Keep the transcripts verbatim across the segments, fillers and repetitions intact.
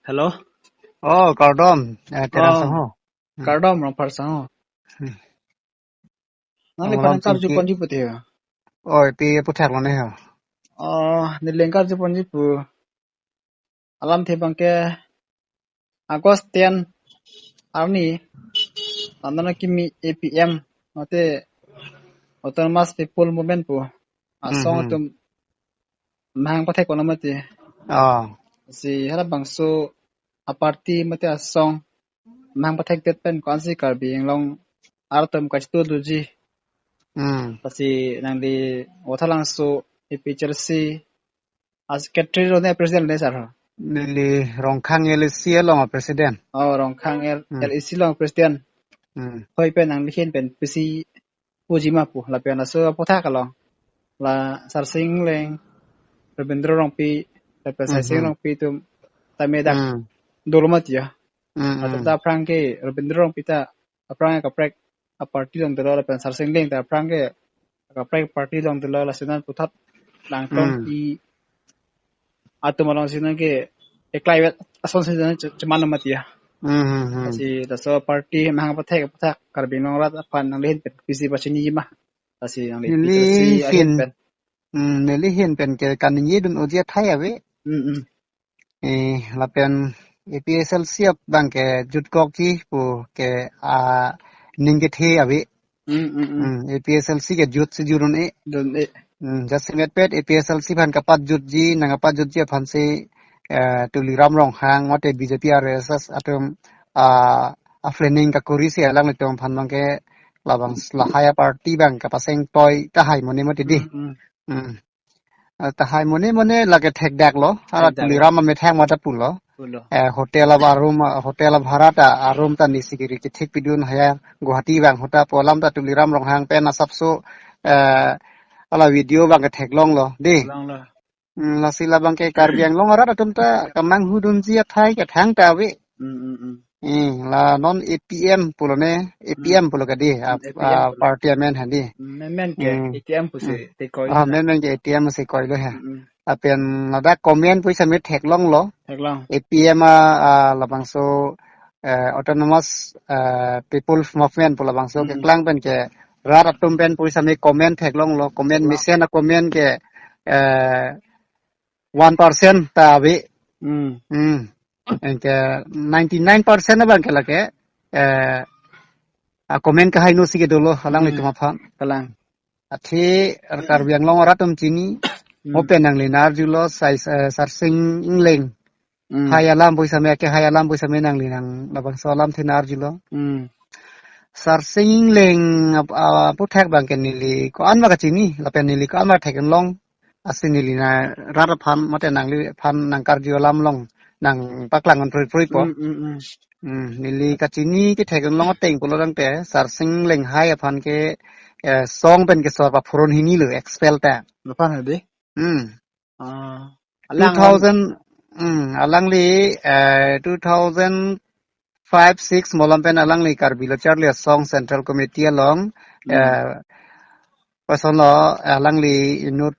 Hello? Oh, kardom. Eh, Terang Oh, Sangho. Hmm. Kardom, Rongphar Sangho. Hmm. Nangli Rongphar phan Sangho karju ki- ponji pu te ho. Oh, ipi aphuthak lo ne ho. Oh, neli karju ponji pu. Alamthe abang ke August ten arni, nana kimi A P M, mate Autonomous People Movement pu asong Hmm, hmm. atum mahang pathek kono mati. Oh. Si halabangso aparty mate asong mahang pathekdet pen ko-ansi Karbi Anglong arat atum kachito doji. Hmm. Lasi nangli Vothatlangso A P H L C a secretary lo ne president ne sir ho? Neli Rongkhang L A C along a president. Oh, Rongkhang L-, Hmm. L A C along president. Hmm. Hoi pen nangli ahin pen pisi puji ma pu, lapen laso aphuthak along la Sarsing Engleng, Rabindra Rongpi, lapen Hmm, Sarsing hmm. Rongpi atum tame dak Hmm. dolo mati ya. Hmm, Atum hmm. ta aphrang ke Rabindra Rongpi ta aphrang kaprek aparty along dolo, lapen Sarsing Engleng ta aphrang ke kaprek party along dolo, lasi non puthot Langtong Hmm. i atum alongsi non ke eklai vet asonsi non che-, cheman mati ya. Hmm, hmm, hmm. Lasi laso aparty mahang pathek aphuthak Karbi Anglong arat aphan nangli ahin pen pisi pachini ma. Lasi nangli Neli P T C ahin ahin pen. Hmm, neli ahin pen ke kaningje dun oji athai ave. Hmm, hmm. Eh, lapen A P H L C abang ke jutkokji pu ke, ah, ning kethe ave. Hmm, hmm, hmm. Hmm, A P H L C ke jutsi jut un-e. Jut un-e. Hmm, jasemet pet A P H L C aphan kapatjutji, nangkapatjutji aphansi, eh, Tuliram Ronghang, mate B J P R S S atum, ah, a planning kakorisi alanglitum aphan abang ke labang lahai aparty abang kapaseng toi tahai mone mati di. Hmm, hmm. Hmm. Ah, tahai mone mone lake thekdak lo. Hala Thekdak lo. Tuliram amethang mata pulo. Pulo. Eh, hotel ava room, hotel ava bhara ta, a room ta neli sirkep kethek pidun haya Guwahati abang ahut ta pu alam ta Tuliram Ronghang pen asapso, eh, hala video abang ketheklong lo, di. Theklong lo. Hmm, lasi labang ke Karbi Anglong arat atum ta kamanghu dunji athai kethang ta ave. Hmm, hmm, hmm. Eh, la non A P M pulo ne, A P M Hmm. pulo kadi, Hmm, ah, A P M ah, pulo. Party amen hadi. Hmm, menmen ke Hmm. A T M pusi Hmm. tekoi Ah, na. Menmen ke A T M si koilo ha. Hmm, hmm. Lapen ladak comment pu sitame theklong lo. Theklong. A P M a, ah, labangso, eh, Autonomous, eh, People's Movement pu labangso Hmm. keklang pen ke rat atum pen pu sitame comment theklong lo. Comment Theklong. Mesen a comment ke, eh, one percent ta ave. Hmm. Hmm. Anke ninety-nine percent abang ke lake, eh, a comment kahai no si ke dolo alanglitum Hmm. aphan. Kalang. Athe Karbi Anglong arat atum chini, Hmm. mo pen nangli nang-arjulo sai, eh, Sarsing Engleng. Hmm. Hai alam pu sitame ke hai alam pu sitame nangli nang labangso alamthe nang-arjulo. Hmm. Sarsing Engleng ap-, ah, aphuthak abang ke neli ko-an ma kachini, lapen neli ko-an ma theklong. Asi neli na rat aphan mate nangliphan nangkarju alam along nangpaklang un prui prui po. Mm, mm, mm. Mm, neli kachini kethek-un long ateng pulo tangte Sarsing Lenghai aphan ke, eh, song pen kesor paphurun hini lo expel ta. Lapan hadi? Mm. Ah, alang two thousand, mm, alangli, eh, two thousand five six malom pen alangli Karbi Lo Charli Asong Central Committee along, Hmm. eh, pason lo, eh, alangli inut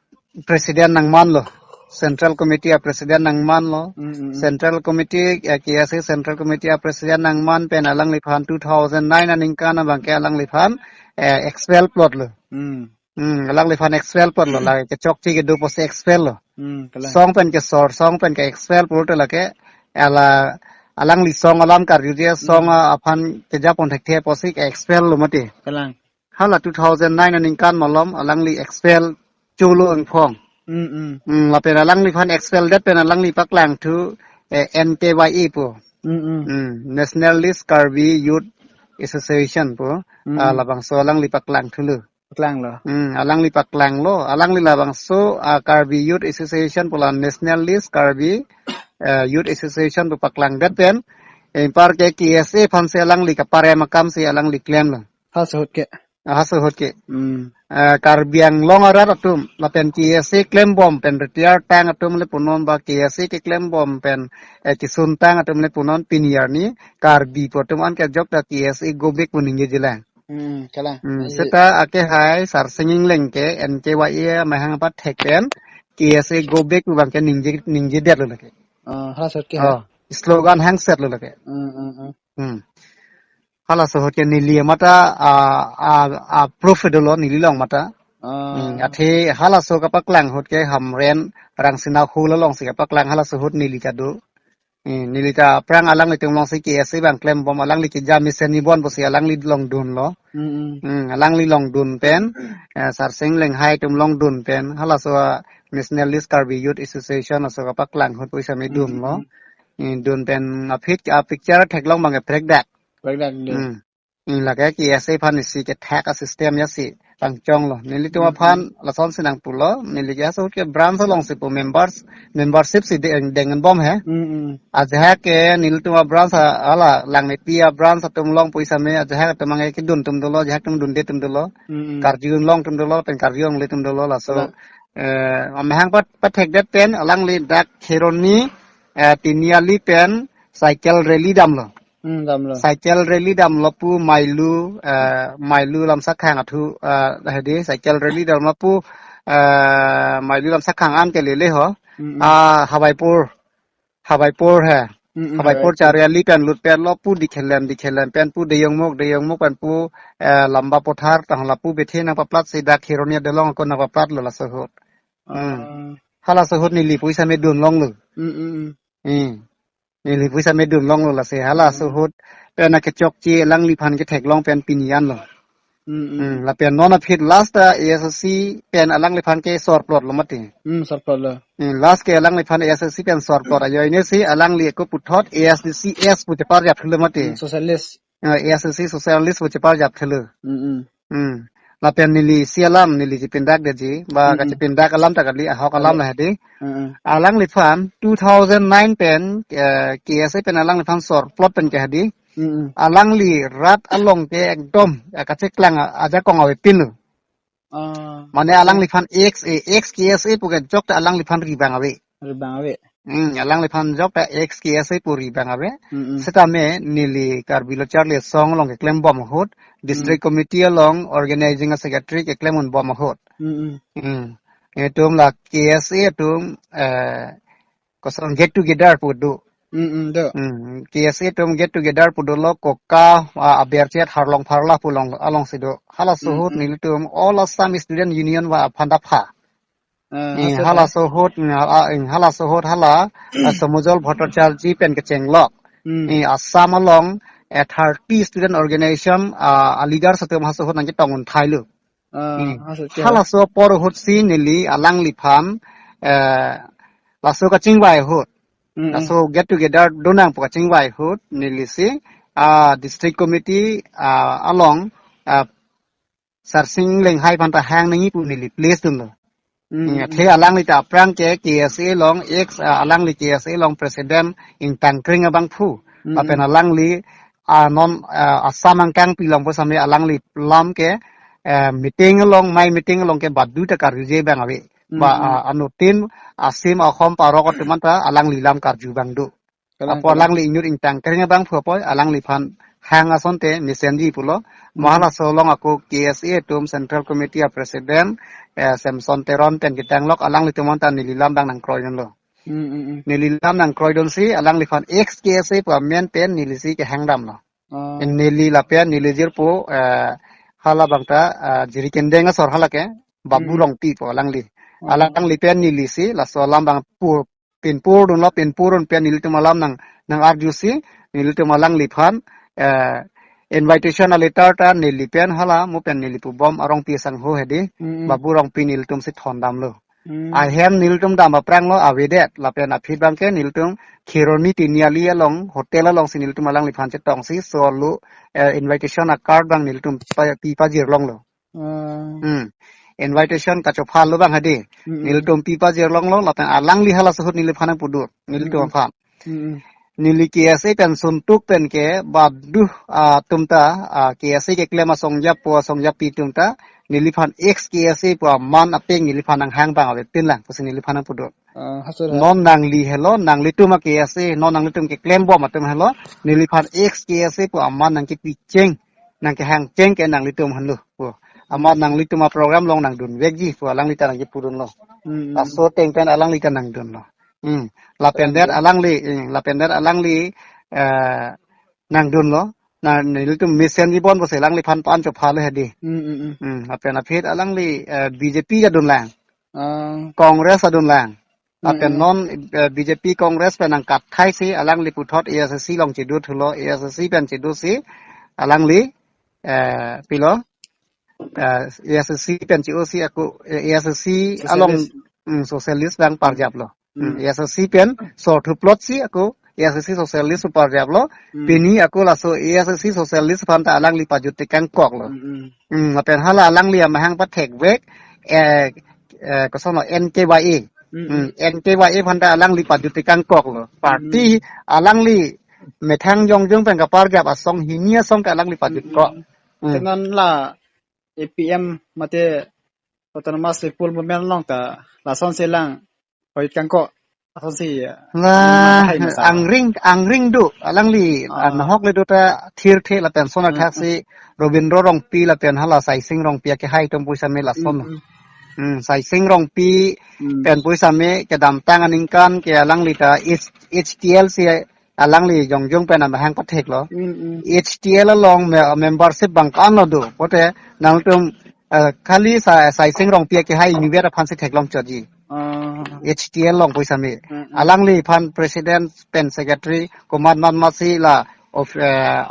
president nangman lo. Central Committee a president nangman lo. Hmm, hmm, hmm. Central Committee, eh, K S A Central Committee a president nangman pen alangliphan two thousand nine aningkan abang ke alangliphan, eh, expel plot lo. Hmm. Hmm, alangliphan expel plot lo, Hmm. lake kechokche kedo pusi expel lo. Hmm, kalang. Song pen kesor, song pen ke expel pulote lake, ala, alangli song alam karju dia, song Hmm. a-, aphan kejapon thekthe pusi ke expel lo mati. Kalang. Hala two thousand nine aningkan malom, alangli expel cholo angphong. Hmm, hmm. Hmm, lapen alangliphan expel det pen alangli paklangthu, eh, N K Y A pu. Hmm, hmm. Hmm, Nationalist Karbi Youth Association pu. Hmm, Ah, hmm. labangso alangli paklangthu lo. Paklang lo. Hmm, alangli paklang lo. Alangli labangso, ah, Karbi Youth Association pu la Nationalist Karbi, eh, Youth Association pu paklang det pen. Anpar ke K S A aphansi alangli kaparem akam si alangli klem lo. Halaso ahut ke. Ah, halaso ahut ke. Hmm. Eh, Karbi Anglong arat atum lapen K S A klembom pen retire tang atum le punon ba K S A keklembom pen, eh, kesun tang atum le punon pini arni Karbi pu atum an ke ajok ta K S A go back pu ningje jilang. Hmm, kalang. Hmm, Iya. Seta ake hai Sarsing Engleng ke N K Y A amahang apathek pen K S A go back pu abang ke ningje, ningje det lo lake. Ah, halaso ahut ke. Oh. slogan hangset lo lake. Hmm, hmm, hmm. Hmm. Halaso ahut ke neli mata, ah, ah, ah, proof dolo neli long mata. Ah. Hmm, athe halaso kapaklang ahut ke Hamren Rangsina Hall alongsi kapaklang, halaso ahut neli ta do. Hmm, neli ta aphrang alanglitum alongsi K S A abang klembom, alangli ke jam mesen ni bon pusi alangli longdunlo. Hmm, hmm. Hmm, alangli longdun pen, eh, Sarsing Lenghai atum longdun pen, halaso a Nationalist Karbi Youth Association aso kapaklang ahut pu sitame dunlo. Hmm, hmm. Hmm, dun pen aphi a picture theklong abang ke prekdak. Prekdak do. Hmm. Hmm, lake K S A aphan isi kethak a system ya si pangchonglo. Nelitum, hmm, aphan, hmm, lasonsi nangpulo, neli ke halaso ahut ke branch alongsi pu members, membership si de-, dengbom he. Hmm, hmm. Ajahak ke nelitum a branch a, hala Langmepi a branch atum long pu sitame ajahak atum abang ke kedun atum dolo, ajahak atum dunde atum dolo. Hmm, hmm. Karju along atum dolo, pen karju alongle atum dolo, laso. Right. Eh, amahang pat, pathekdet pen alangli dak Kheroni, eh, Tiniali pen cycle rally damlo. Hmm, damlo. Cycle rally damlo pu Mailu, eh, Mailu Lamsakhang athu, eh, hedi cycle rally damlo pu, eh, Mailu Lamsakhang an ke lele ho. Hmm, hmm. Ah, Hawaipur, Hawaipur he. Hmm, hmm, Hawaipur Hawaipur. Chariali pen lut pen lo pu Dikhelem, Dikhelem pen pu Deyongmok, Deyongmok pen pu, eh, Lamba Pothar, tang lapu bethe nangpaplatsi dak Kheroni adolong ako nangpaplatlo laso ahut. Hmm. Ah. Halaso ahut neli pu sitame dun longlo. Hmm, hmm, hmm. Hmm. Neli pu sitame dun longlo lasi halaso, hmm, ahut pen akechokche alangliphan ketheklong pen pini anlo. Hmm, hmm. Hmm, lapen non aphi last ta A S D C pen alangliphan ke sorplotlo mati. Hmm, sorplotlo. Hmm, last ke alangliphan A S D C pen sorplot ajoine si alangli ako puthot A S D C S pu cheparjapthelo mati. Hmm, socialist. Eh, A S D C socialist pu cheparjapthelo. Hmm, hmm. Hmm. Lapen neli isi alam neli chepindakdetji, ba, hmm, hmm, kachepindak alam ta kali, ahok alam, okay, la hedi. Hmm, hmm. Alangliphan two thousand nine pen, eh, K S A pen alangliphan sorplot pen ke hedi. Hmm, hmm. Alangli rat along ke ekdom, eh, kacheklang a-, ajakong avepinlo. Ah. Mane alangliphan ex, eh, ex K S A pu kejok ta alangliphan ri abang ave. Ri abang ave. Hmm, alangliphan jok ta ex K S A pu ri abang ave. Hmm, hmm. Sitame neli Karbi Lo Charli Asong along keklembom ahut, district, hmm, committee along organizing secretary keklem unbom ahut. Hmm, hmm. Hmm. Itum la K S A atum, eh, koson get together pu do. Hmm, hmm, do. Hmm, K S A atum get together pu dolo, koka, ah, aberchet Harlong Pharla pu along, alongsi do. Halaso, hmm, ahut, hmm, nelitum All Assam Student Union aphan ta pha. Ah, eh, halaso ahut, ah, ah, eh, halaso ahut hala, ah, Somojol Bhattacharjee pen kechenglok. Hmm. Eh, Assam along, eh, thirty student organization, ah, a leaders atum halaso ahut nangchetong un thailo. Ah, hmm, halaso ahut. Halaso apor ahut si neli alangliphan, eh, laso kachingvai ahut. Hmm, hmm. Laso get together donang pu kachingvai ahut neli si, ah, district committee, ah, along, ah, Sarsing Lenghai aphan ta hang nangji pu neli place dunlo. Hmm, hmm, athe, hmm, alangli ta aphrang ke K S A along ex, ah, alangli K S A along president ingtang kring abangphu. Hmm, lapen, hmm, alangli, ah, non, ah, Assam angkang pilong pu sitame alangli lam ke, eh, meeting along, mai meeting along ke badu ta karjuje abang ave. Hmm, ba, hmm, ah, anuttin asim akhom parok atum anta alangli lam karju abang do. Kalang, apot kalang. Alangli inut ingtang kring abangphu apot alangliphan hang asonte mesenji pulo. Hmm. Mo halaso along ako K S A atum Central Committee a President, eh, Samson Teron pen ketanglok, alanglitum anta neli lam abang nangkroidunlo. Hmm, hmm, hmm. Neli lam nangkroidunsi alangliphan ex K S A pu amen pen neli si kehang damlo. Oh. Neli lapen neli jirpo, eh, hala abang ta, eh, Jirikindeng asor hala ke, Babu, hmm, Rongpi pu alangli. Oh. Alangli pen neli si laso alam abang pu pinpurdunlo, pinpurdun pen nelitum alam nang, nang-arjusi, nelitum alangliphan, eh, invitation a letter ta neli pen hala, mo pen neli pubom a Rongpi asangho hedi, mm, mm, Babu Rongpi nelitum si thondamlo. Mm. Ahem nelitum dam aphranglo avedet, lapen aphi abang ke nelitum Kheroni Tiniali along, hotel alongsi nelitum alangliphan chetongsi, solo, eh, invitation a card abang nelitum pa, pi pajirlonglo. Ah. Hmm. Invitation kachopha lo abang hedi. Mm, mm. Nelitum pi pajirlonglo, lapen alangli halaso ahut neliphan nangpudun. Nelitum, mm, mm, aphan. Mm, mm. Neli K S A pen suntuk pen ke badu, ah, atum ta, ah, K S A keklem asong japo, asong japi atum ta, neliphan ex K S A pu aman apeng neliphan nanghang abang ave pinlang, pusi neliphan nangpudun. Ah, halaso ahut. Non nangli helo, nanglitum a K S A, non nanglitum keklembom atum helo, neliphan ex K S A pu aman nangkepicheng, nangkehangcheng ke nanglitum aphan lo pu. Amat nanglitum a program along nangdunvekji pu alangli ta nangkepudunlo. Hmm. Laso ateng pen alangli ta nangdunlo. Hmm. Lapen det alangli, hmm, lapen det alangli, eh, nangdunlo. Na nelitum mesenji bon pusi alangliphan pan chophalo hedi. Hmm, hmm, hmm. Hmm, lapen aphi alangli, eh, B J P adunlang. Ah. Congress adunlang. Lapen Hmm, hmm. non, eh, B J P Congress pen nangkathaisi alangli puthot A S D C along chedothulo, A S D C pen chedosi alangli, eh, pilo, eh, A S D C pen che-osi ako, eh, A S D C along, Socialist. Hmm, socialist abang parjaplo. Hmm, Hmm. A S D C pen sorthuplotsi ako A S D C socialist parjaplo. Hmm. Pini ako laso A S D C socialist aphanta alangli pajut tekangkoklo. Hmm, hmm. Hmm, lapen hala alangli amahang pathekvek, eh, eh, koson lo, N K Y A. Hmm, Hmm, hmm. N K Y A aphanta alangli pajut tekangkoklo. Party Hmm. alangli methang jongjong pen kaparjap asong hini asong ke alangli pajutkok. Hmm, hmm. Hmm. Te non la A P M mate Autonomous People Movement along ta lasonsi lang pajut kangkok. Lasonsi, eh, La, hai masa. angring, angring do, alangli, Ah. ah, nahok le do ta thirthe lapen son Hmm, athaksi Robindro Rongpi lapen hala Saising Rongpi akehai atum pusitame lason. Hmm, hmm. Hmm, Saising Rongpi Hmm. pen pusitame kedamtang aningkan ke alangli ta H-, H T L si alangli jongjong pen amahang patheklo. Hmm, hmm. H T L along me-, membership abang ko-an lo do. Pote nangtum, eh, khali Sa-, Saising Rongpi akehai inutvet aphansi theklong chotji. Ah. H T L along pusitame. Hmm, hmm. Alangliphan president pen secretary komat mat matsi la of, eh,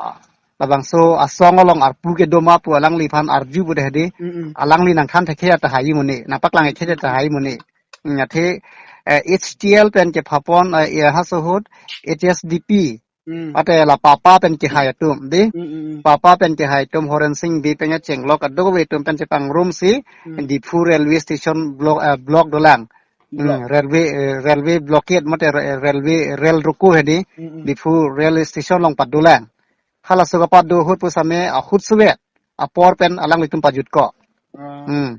labangso asong along arpu kedo ma pu alangliphan arju pu dei hedi. Hmm, hmm. Alangli nangthan thekhe tahai muni, nangpaklang thekhe tahai muni. Hmm, athe, eh, H T L pen kephapon, eh, ya halaso ahut H S D P. Hmm. Ate la papa pen kehai atum, dei. Hmm, hmm, hmm. Papa pen kehai atum Horen Sing Bey pen kachenglok kadokave atum pen chepangrumsi, Hmm. Diphu railway station block, eh, block dolang. Hmm, Block. railway, eh, railway blockade mate ra-, railway, rail roko hedi, Hmm, hmm. Diphu railway station along padolang. Halaso kapado ahut pusitame ahut suvet apor pen alanglitum pajutkok. Ah. Hmm.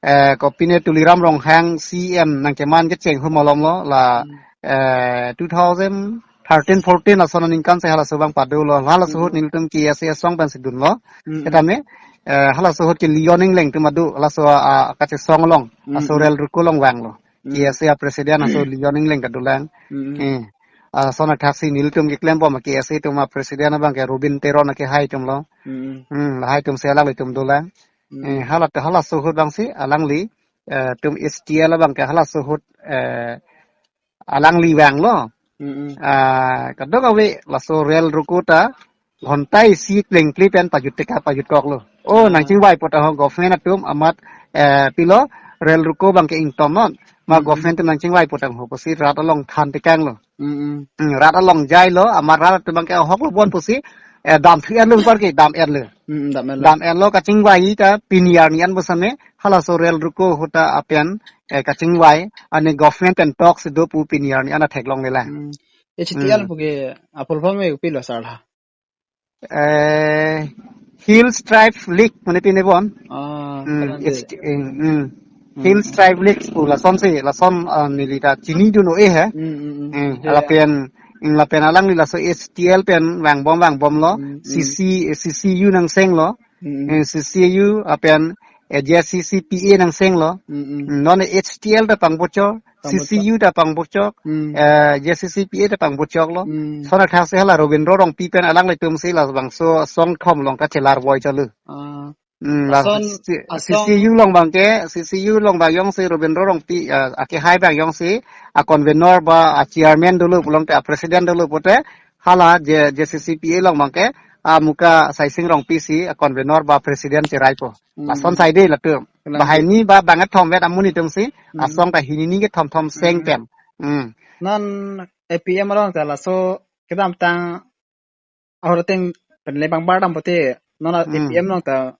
Eh, kopine Tuliram Ronghang C M nangkeman kecheng ahut malomlo la, Hmm. eh, two thousand thirteen fourteen lason aningkan si halaso abang padolo. Halaso ahut Hmm. nelitum K S A asong pensi dunlo. Hmm. Setame, eh, halaso ahut ke Leon Engleng atum adu, halaso, ah, kachesong along, Hmm, laso hmm. rail roko along vanglo. Hmm. K S A president laso Leon Engleng ta dolang. Hmm. Eh, ah, son athaksi nelitum keklem bom K S A atum apresident abang ke Robin Teron akehai atumlo. Hmm. Hmm, lahai atumsi alanglitum dolang. Hmm. Eh, hala, halaso ahut abangsi alangli, eh, atum H T L abang ke halaso ahut, eh, alangli vanglo. Hmm, hmm. Ah, kadokave laso rail roko ta ghonta isi plengple pen pajut teka pajutkoklo. Oh, Ah. nangchingvai potang ho government atum amat, eh, pilo rail roko abang ke ingtomnon. Ma Hmm, hmm. government atum nangchingvai potang ho pusi rat along than tekanglo. Hmm, hmm. Hmm, rat along jailo, amat rat atum abang ke ahoklo bon pusi, eh, dam thu-etlo, par ke dam-etlo. Hmm, dam-etlo. Dam-etlo kachingvai ta pini arni an pusitame halaso rail roko ahut ta apen, eh, kachingvai, ani government pen tokse do pu pini arni an ta theklongle lang. Hmm. H T L Hmm. pu ke a full form ke kopilo sir la? Eh, Hills Tribe League mane pine bon. Ah, Hmm, kalang H T, de. eh, hmm. Hmm. Hills Tribe League pu lasonsi, lason, ah, neli ta chinidun-o-e he. Hmm, hmm, hmm. Hmm, Ya, ya. lapen, hmm, lapen alangli laso H T L pen vangbom vangbomlo. Hmm, hmm. C C, C C U nangsenglo. Hmm. Eh, C C U lapen, eh, J C C P A nangsenglo. Hmm, hmm. Hmm, non H T L ta pangbochok, Pangbochok. C C U ta pangbochok, Hmm. eh, J C C P A ta pangbochoklo. Hmm. Son athaksi hala Robindro Rongpi pen alanglitumsi labangso asong thom along kachelar voi chotlo. Ah. Hmm, la Lason, C-, asong C C U along abang ke, C C U along abang jongsi Robindro Rongpi, eh, akehai abang jongsi, a convener ba, a chairman dolo pulote, a president dolo pote, hala J-, J C C P A along abang ke, amuka Saising Rongpi si, a convener ba president cheraipo. Hmm. Lason saide latum. Kalang Bahai de. ni ba bang kethom vet amonit atumsi, Hmm. asong ta hini ni kethom thom seng Hmm. pen. Hmm. Non A P M along ta laso kedamtang ahut ateng pen le bang bardam pote non Hmm. A P M along ta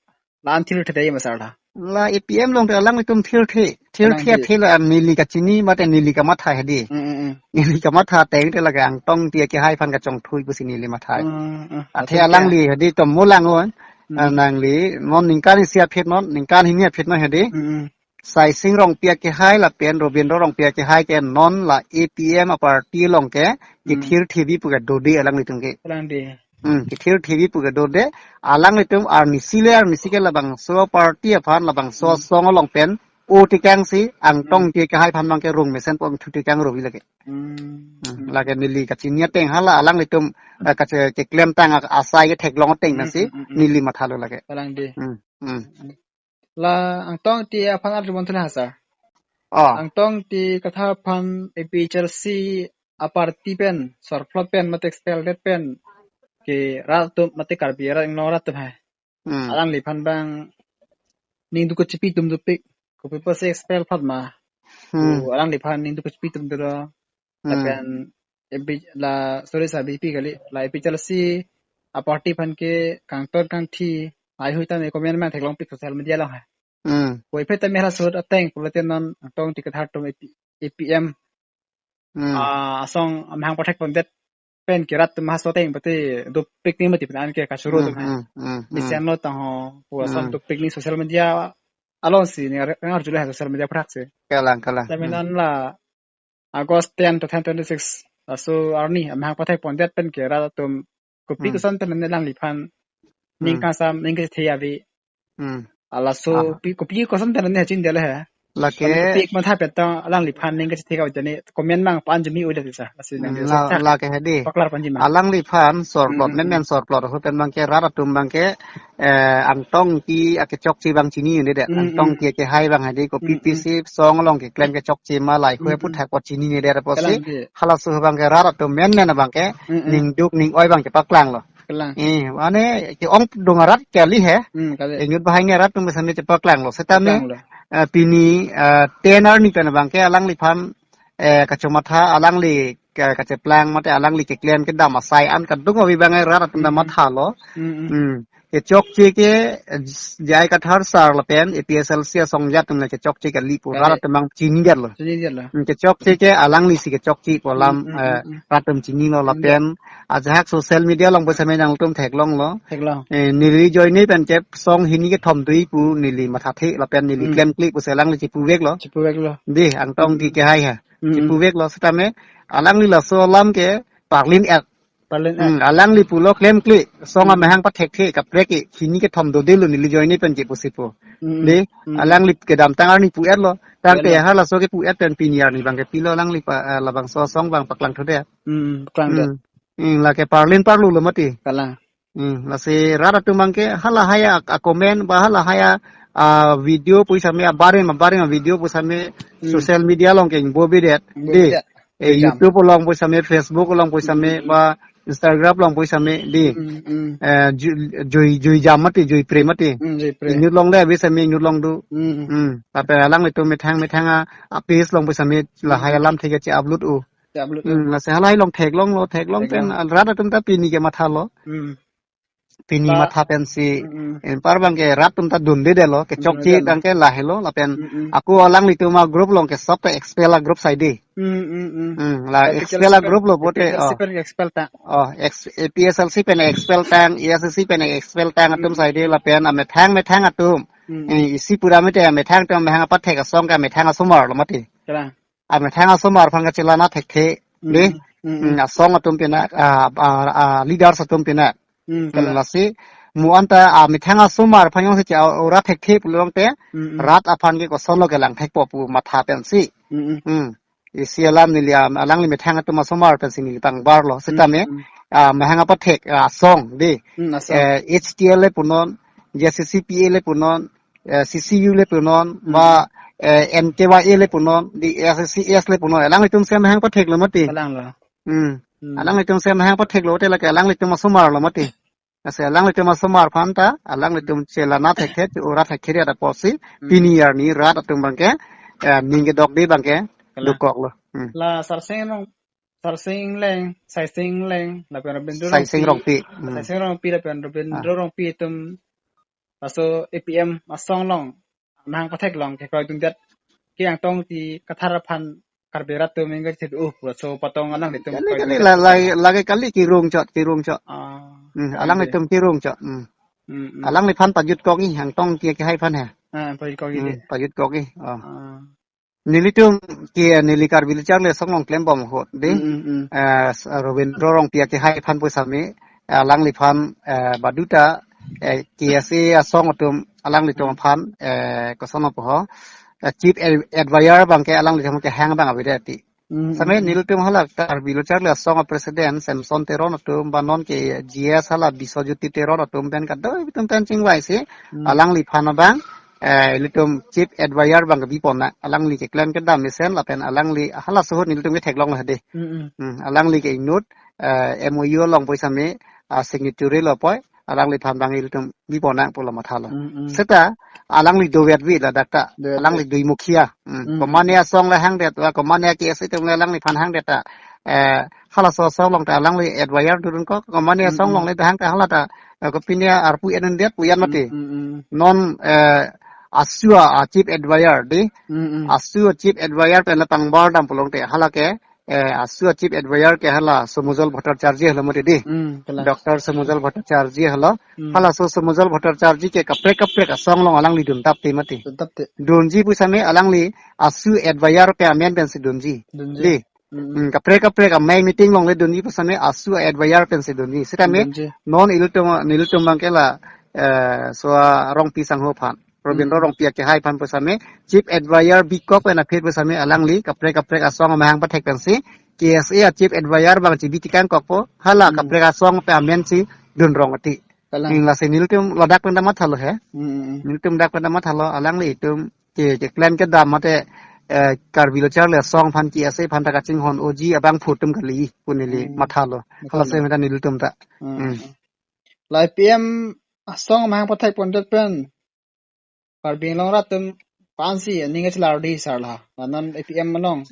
la-an thirthe ma sir la? La A P M along ta alanglitum thirthe, thirthe Kalang de. athe la neli kachini mate neli kamatha hedi. Hmm, hmm, hmm. Neli kamatha ateng te lake Angtong Ingti akehai aphan kachongthui pusi neli matha. Hmm, hmm. Athe Athe alangli hedi tomo lang-o. Hmm. Ah, nangli non ningkan isi aphi non, ningkan hini aphi non hedi. Hmm, hmm. Saising Rongpi akehai lapen Robindro Rongpi akehai ke non la A P M a party along ke Hmm. kethirthebi pu ke dode alanglitum ke. Kalang de. Hmm, kethirthebi pu ke dode, alanglitum arnisi le arnisi ke labangso party aphan labangso Hmm. asong along pen o tekang si, Angtong Hmm. Ingti Kehai aphan abangke rong mesen pon thu tekang ro vi lake. Hmm. Hmm, lake neli kachini ateng hala alanglitum, eh, kache-, keklem tang a-, asai ketheklong ateng Hmm, nasi, hmm, hmm, hmm. neli mathalo lake. Kalang dei. Hmm, hmm. La Angtong Ingti aphan arjumon thula ha sir. Oh. Angtong Ingti Kathar aphan A P H L C a-party pen, sorplot pen, mate expel det pen, ke rat atum, mate Karbi rat Anglong rat atum hai. Hmm. Alangliphan abang ningduk kachipi atum dopik. Kopi pusi expel phat ma. Hmm. To alangliphan ningduk kachipi atum dolo. Hmm. Lapen A P, la, sorry sir, A P H L C kali. La A P H L C a-party aphan ke kangton kangthi, ai hui tame comment mang theklongpik social media along hai. Hmm. Puvoiphit tame halaso ahut ateng pulote non Angtong Ingti Kathar atum A P, A P M Hmm. ah, asong amahang pathek pondet pen ke rat atum halaso ateng pati dopik ni mati pen an ke kachoro Hmm, atum hai. Hmm, hmm, hmm. Mesen lo tang ho, pu asong Hmm. dopik ni social media along si ni ngar-, ngarjulo hai social media aphuthak si. Kalang, kalang. Tame Hmm. non la August ten, two thousand twenty-six, laso arni amahang pathek pondet pen ke rat atum kopi Hmm. koson pen ne alangliphan ning Hmm. kangsam, ning kachethe ave. Hmm. Halaso Ah. pi, kopi koson pen ne chini det le he. Lake Kopi matha pen tong alangliphan ning kachethe ave jani comment mang pan jumi oi det sir. Lasi nang Hmm, dia la, sa lake hedi. Paklar ponji ma. Alangliphan sorplot, Hmm, hmm, men hmm. men sorplot, ho pen abangke rat atum abangke, eh, Angtong Ingti akechokche abang chini un-edet. Hmm, Angtong hmm. Ingti Kehai abang hedi kopi Hmm, hmm. pisi song along keklem kechokche ma lahei hui Hmm, hmm. aphuthak apot chini un-edet apotsi. Kalang dei. Halaso abangke rat atum men men abangke Hmm, hmm. ningduk ning-oi abangke paklanglo. Kalang. Eh, mane ke-ong dong arat kali he. Hmm, kali. Inut bahai ni arat atum sami chepaklanglo. Setame, Paklanglo. eh, pini, eh, ten arni pen abangke alangliphan, eh, kachomatha alangli ke-, kacheplang mate alangli keklem kedam asai an kadung avi abangke rat atum ta Hmm, hmm. mathalo. Hmm, hmm. Hmm. Kechokche ke, eh, J I Kathar sir lapen A P H L C asong ajat atum le kechokche kali pu Kali. rat atum abang chini detlo. Chini detlo. Hmm, kechokche ke alangli si kechokche pu alam, Hmm, hmm, eh, hmm, hmm. rat atum chinilo Hmm. lapen ajahak social media along pu sami nangtum theklonglo. Theklong. Eh, neli ajoine pen ke song hini kethom dui pu neli mathathe lapen neli Hmm. klemkle pusi alangli chipuveklo. Chipuveklo. Dei, Angtong Ingti Hmm. Kehai ha. Hmm. Chipuveklo setame alangli laso alam ke parlin et. Parlin Hmm, et. alangli pulo klemkle, song Hmm. amahang pathekthe kaprek ke, hini kethom dodelo neli ajoine pen ke pusi pu. Hmm. Dei, Hmm. alangli kedamtang arni pu-etlo, tangte Pu-etlo. halaso kepu-et pen pini arni abangke pilo alangli pa, eh, labangso asong abang paklangthudet. Hmm, paklangdet. Hmm. Hmm, lake parlin parlulo mati. Kalang. Hmm, lasi rat atum abangke halahai a, a-comment ba halahai a, a-video pu sami abarim abarim a-video pu sami Hmm. social media along ke ingbobidet. Ingbobidet. Dei. Eh, Jam. YouTube along pu sami, Facebook along pu sami, Hmm, hmm. ba Instagram along pu sami dei. Hmm, hmm. Eh, ju-, jui, jui jam mati, jui pre mati. Hmm, jui pre. Inut along le ave sami, inut along do. Hmm. Hmm. Lapen alanglitum methang methang a, a-page along pu sami lahai Hmm. alamthe ke che-upload-o. Che-upload-o. Hmm, lasi halahai along theklonglo, theklong pen Theklong. a, rat atum ta pini ke mathalo. Hmm. Pini Ta matha pensi, Mm-mm. anpar abangke rat atum ta dundedetlo, kechokche Dundedetlo. abangke lahelo, lapen Mm-mm. ako alanglitum a-group along ke sop ta expel a-group sai dei. Mm-mm-mm. Hmm, la Capital expel, expel a-group lo pote, A P H L C oh. pen expel ta. Oh, ex-, A P H L C pen expel tang, A S D C pen expel tang atum Mm. sai dei, lapen amethang methang atum. Mm. Eh, isi pura mete amethang atum amahang apathek asong ke amethang asomar lo mati. Kalang. Amethang asomar aphan kachelana thekthe, Mm, dei? mm, mm, mm. Mm, asong atum pina, ah, ah, ah, leaders atum pina. Mm, Mm, kalang. lasi, mo anta, ah, amethang asomar aphan jongsi che-, ah, ora thekthe pulo tangte, Mm, mm. rat aphan ke kosonlo kelang thekpo pu matha pensi. Mm, mm. Mm. Isi alam neli, ah, alangli methang atum asomar pensi neli pangbarlo. Sitame, Mm, mm. ah, amahang apathek, ah, asong, dei? Mm, asong. Eh, H T L le punon, J C C P A le punon, eh, C C U le punon, Mm. ba, eh, N K Y A le punon, dei, S C S le punon. Alanglitum si amahang apatheklo mati. Kalanglo. Hmm. Hmm. Alanglitum si amahang apatheklo te lake alanglitum asomar lo mati. Lasi alanglitum asomar aphan ta, alanglitum chelana thekthe, ora thekthe ri ada porsi, Hmm. pini arni rat atum abangke, eh, ning kedok dei abangke, Kalang. dokoklo. Hmm. La Sarsing Rong, Sarsing Ingleng, Saising Ingleng, lapen Rabindra Saising Rongpi. Rongpi. Hmm. Saising Rongpi, lapen Rabindra Ah. Rongpi atum, laso A P M asong along, amahang apathek along kekroidundet, ke Angtong Ingti Kathar aphan Karbi rat atum ingkachethe-o, laso patong alanglitum Kali, kali, kekroidundet. la, la, lake kali kirung chot, kirung chot. Ah, Hmm, kali. alanglitum kirung chot. Hmm. Hmm, hmm. Alangliphan pajutkok-i, Angtong Ingti Kehai aphan he. Ah, pajutkok-i Hmm, dei. pajutkok-i. Oh. Ah. Nelitum ke neli Karbi Literature le asong along klembom ahut dei. Mm, mm, mm. Eh, s-, Rabindra Rongpi Kehai aphan pusitame, eh, alangliphan, eh, baduta, eh, K S A asong atum alanglitum Mm. aphan, eh, koson apo ho. eh, chief ad-, advisor abang ke alanglitum kehang abang avedet ti. Mm, same mm, mm. Nelitum hala Karbi Lo Charli Asong a-president Samson Teron atum, ba non ke G S hala Biswajyoti Teron atum pen kadokave atum pen chingvaisi, mm, alangliphan abang, eh, ilitum chief advisor abang kebi pon nang, alangli keklem kedam mesen lapen alangli halaso ahut nelitum ketheklong hedi. Mm, mm. Hmm, alangli ke inut, eh, M O U along pu same, ah, signatory lo poi, alangliphan abang ilitum bi pon nang pulo mathalo. Mm, mm. Seta alangli dovet vi ladak ta, dovet. Alangli dui mukhia. Hmm. Mm, mm. Komane asong le hangdet, ba komane K S A atum le alangliphan hangdet ta, eh, halaso asong along ta alangli advisor dodun kok, komane, mm, asong, mm, along le ta hang ta hala ta, eh, kopine arpu endet pu an mati. Mm, mm, mm. Non, eh, ASU a chief advisor di. Mm, mm. ASU chief advisor pen le pangbar dam pulote hala ke, eh, ASU chief advisor ke hala Somujol Bhattacharjee hala mati di. Mm, kalang. Doctor Somujol Bhattacharjee hala. Mm. Halaso Somujol Bhattacharjee ke kaprek kaprek asong along alangli duntap te mati. Duntap te. Dunji pu same alangli ASU advisor pen amen pensi dunji. Dunji. Di. Mm, mm. Hmm, kaprek kaprek amei meeting along le dunji pu same ASU advisor pensi dunji. Sitame, dunji, non ilitum, nelitum abang ke la, eh, so Rongpi sangho aphan, Robindro, mm, Rongpi akehai aphan pu same, chief advisor bikok pen aphi pu same alangli kaprek kaprek asong amahang pathek pensi K S A a chief advisor abang chibi tikang kokpo, hala, mm, kaprek asong pen amensi dun rong ati. Kalang. Hmm, lasi nelitum ladak pen ta mathalo he. Mm, mm, mm. Nelitum dak pen ta mathalo, alanglitum ke, keklem kedam mate, eh, Karbi Lo Charli Asong aphan, K S A aphan ta kachinghon oji abangphu atum kali pu neli, hmm, mathalo. Mathalo. Halase meta nelitum ta. Hmm. Hmm. La A P M asong amahang pathek pondet pen Karbi Anglong rat atum pensi aning chelar di sar la. Lanon A P M along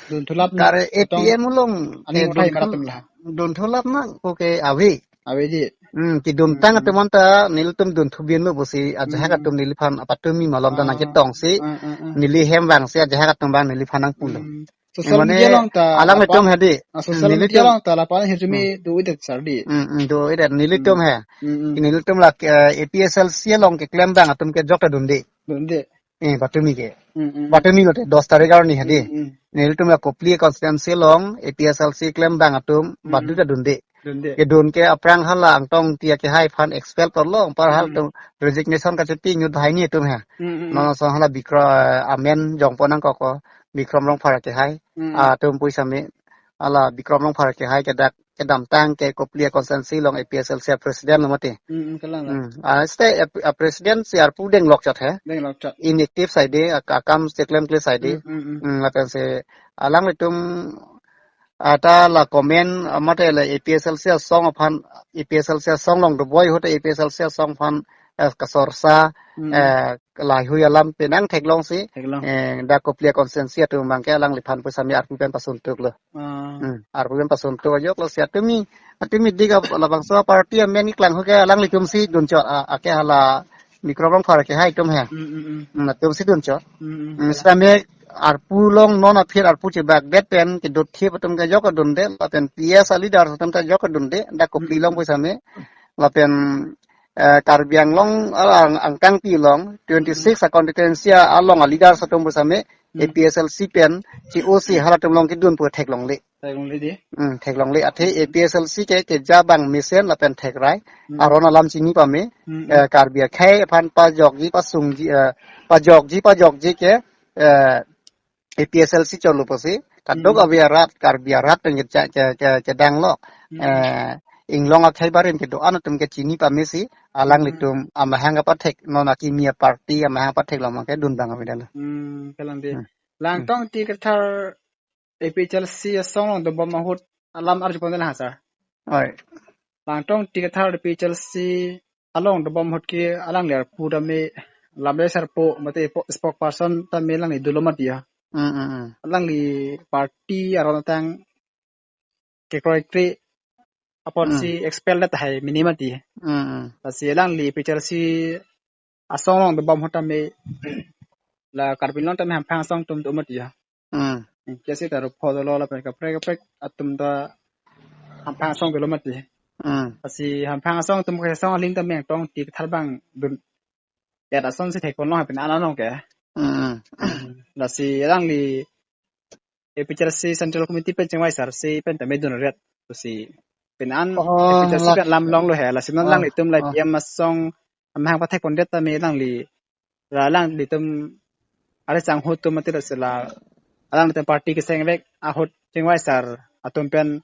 dun thulap na. Kare tong A P M along, aning, eh, uthai dun mar thul-, atum la. Dun thulap na ko ke ave. Ave di. Hmm, kedun, hmm, tang, hmm, atum anta nelitum dun thubin lo pusi ajahak, hmm, atum neliphan apatumi malom ta, ah, nangketongsi, ah, ah, ah, neli hem vangsi ajahak atum abang neliphan nangpulo. Hmm. Social, eh, mane, media along ta alanglitum lapu-an hedi. Ah, social, hmm, media, nelitum along ta lapu-an hirjume, hmm, do-idet sar di. Hmm, hmm, do-idet nelitum, hmm, he. Hmm, hmm. Nelitum la, eh, A P H L C along keklem abang atum ke jok ta dunde. Dunde. Eh, patumi ke. Hmm, hmm. Patumi lote dos tarik arni hedi. Hmm, hmm. Nelitum la Kopili constituency along A P H L C klem abang atum, hmm, badu ta dunde. Dunde. Kedun ke aphrang hala Angtong Ingti akehai aphan expel korlo, anpar hal, hmm, atum resignation kachepi inut banghini atum he. Hmm, hmm, hmm. Non asong hala Bikro-, eh, amen jongpo nangkok ko, Bikrom Rongphar akehai. Hmm. Ah, atum pu same, hala Bikrom Rongphar akehai ke dak kedamtang ke Kopili constituency along A P H L C president lo mati. Hmm, hmm, kalang. Hmm. Ah, state, eh, ah, president si arpu denglok chot he. Denglok chot. Inactive side, ak-, akam si klemkle side. Hmm, hmm, hmm. Hmm, lapen si alanglitum ata la comment, ah, mate la A P H L C asong aphan, A P H L C asong along doboi ahut A P H L C asong aphan, eh, kasorsa, hmm, eh, laheihui alam penang theklongsi, theklong, eh, dak Kopili constituency atum abang ke alangliphan pu same arpu pen pasuntuk lo. Ah. Hmm, arpu pen pasuntuk ajok lo si atumi, atumi dik ap-, labangso party amen keklang ahut ke alanglitum si dun chot, ah, ake hala Bikrom Rongphar akehai atum he. Hmm, hmm, hmm. Hmm, atum si dun chot. Hmm, hmm. Hmm, sitame arpu along non aphi arpu chebakdet pen kedotthip atum ke jok dunde, lapen P S a leader atum ta jok dunde, dak Kopili, hmm, along pu same, lapen, eh, Karbi Anglong, ah, ang-, angkangpi along, twenty-six, hmm, a constituency along a leader atum pu same, hmm, A P H L C pen, C O C halatum along kedun pu theklongle. Theklongle di. Hmm, theklongle. Athe A P H L C ke keja abang mesen lapen thekrai. Hmm. Aron alam chini pame. Hmm, hmm. Eh, Karbi akhei aphan pajokji pasungji, eh, pajokji pajokji ke, eh, A P H L C cholo pusi. Kadok, hmm, ave arat, Karbi arat pen kecha-, ke, ke, kedang lo. Hmm. Eh, inglong akhei barim kedo-an atum ke chini pamesi, alanglitum, hmm, amahang apathek, non akimi a party amahang apathek lo abang ke dun abang avedetlo. Hmm, kalang di. Hmm. La Angtong Ingti Kathar A P H L C asong along dobom ahut alam arjupon lang ha, sir. Oi. La Angtong Ingti Kathar A P H L C along dobom ahut ke alangli arpu tame lamre sarpo mate po-, spokesperson tame alangli dolo mati ya. Mm, mm, mm. Alangli party aron atang kekroikre apotsi, mm, expel det tahai mini mati. Mm, mm. Lasi alangli A P H L C asong along dobom ahut tame la Karbi Anglong tame hamphang asong atum do mati ya. Mm. Kesi ta ru pho dolo lapen kaprek kaprek atum ta hamphang asong dolo mati. Mm. Lasi hamphang asong atum ke asong aling tame Angtong Ingti Kathar abang dun, ya, asonsi thekpon long ha pen an along ke. Mm. Lasi alangli A P H L C Central Committee pen chingvai sarsi pen tame dun ret pusi pen an, oh, A P H L C lak-, pen lam longlo he, lasi non, ah, alanglitum la, ah, A P M asong amahang pathekpondet tame alangli, la alanglitum Are sang ahut atum mati la sila. Alang atum party kesengvek ahut chingvai sar atum pen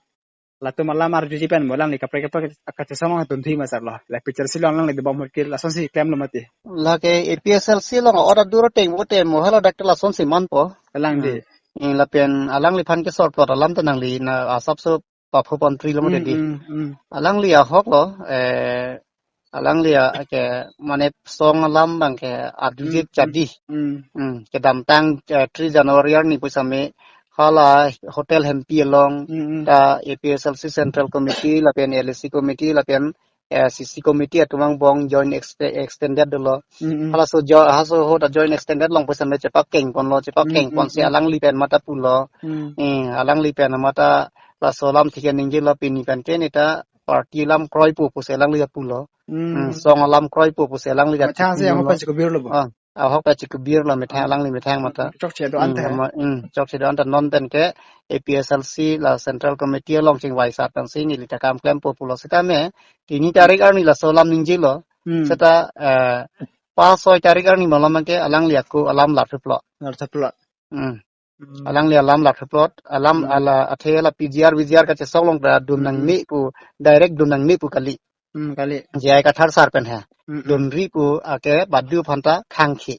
latum alam arjuji pen mo alangli kaprek kaprek kachesong atum thi ma sar lo. La APHLC along alangli debom ahut ke lasonsi klemlo mati. Lake APHLC along order duro teng vote mo hala dak lasonsi manpo. Alang di. Hmm. Lapen alangliphan ke sorplot alam ta nangli na asapso papho pantri lo mo Hmm, di. hmm, hmm. Alangli ahok lo, eh, alangli a, ke, mane song alam abang ke arjuje Hmm, chadi. Hmm. Hmm, kedamtang, eh, three January arni pusitame hala hotel Hempi along Hmm, hmm. ta APHLC Central Committee lapen LAC Committee lapen, eh, CC Committee atum angbong joint exte-, extended dolo. Hmm, hmm. Halaso jo-, halaso ahut ta joint extended along pusitame chepakeng ponlo, chepakeng Hmm, hmm, ponsi hmm. alangli pen mata pulo. Hmm. Eh, alangli pen mata laso alam thik ke ningjelo pini pen ke neta party alam kroipo pusi alangli ta pulo. Hmm. Hmm, song alam kroipo pusi alangli ta Methang si pulo. Ahok pachikubirlo bo. Ah, ahok pachikubirlo methang Ah. alangli methang mata. Chokche do-an Hmm, te. ama, hmm, chokche do-an te non pen ke APHLC la Central Committee along chingvai sar pensi neli ta kam klempo pulo sitame. Tini tarik arni laso alam ningjelo. Hmm. Seta, eh, pas soi tarik arni malom ke alangli ako alam larthuplot. Larthuplot. Hmm. Hmm. Alangli alam larthuplot, alam Hmm. ala athe la PGR VGR kachesong along ta dun Hmm. nangne pu, direct dun nangne pu kali. Hmm, kali. J I Kathar sar pen he. Hmm, hmm. Dunri pu ake badu aphan ta khangkhi.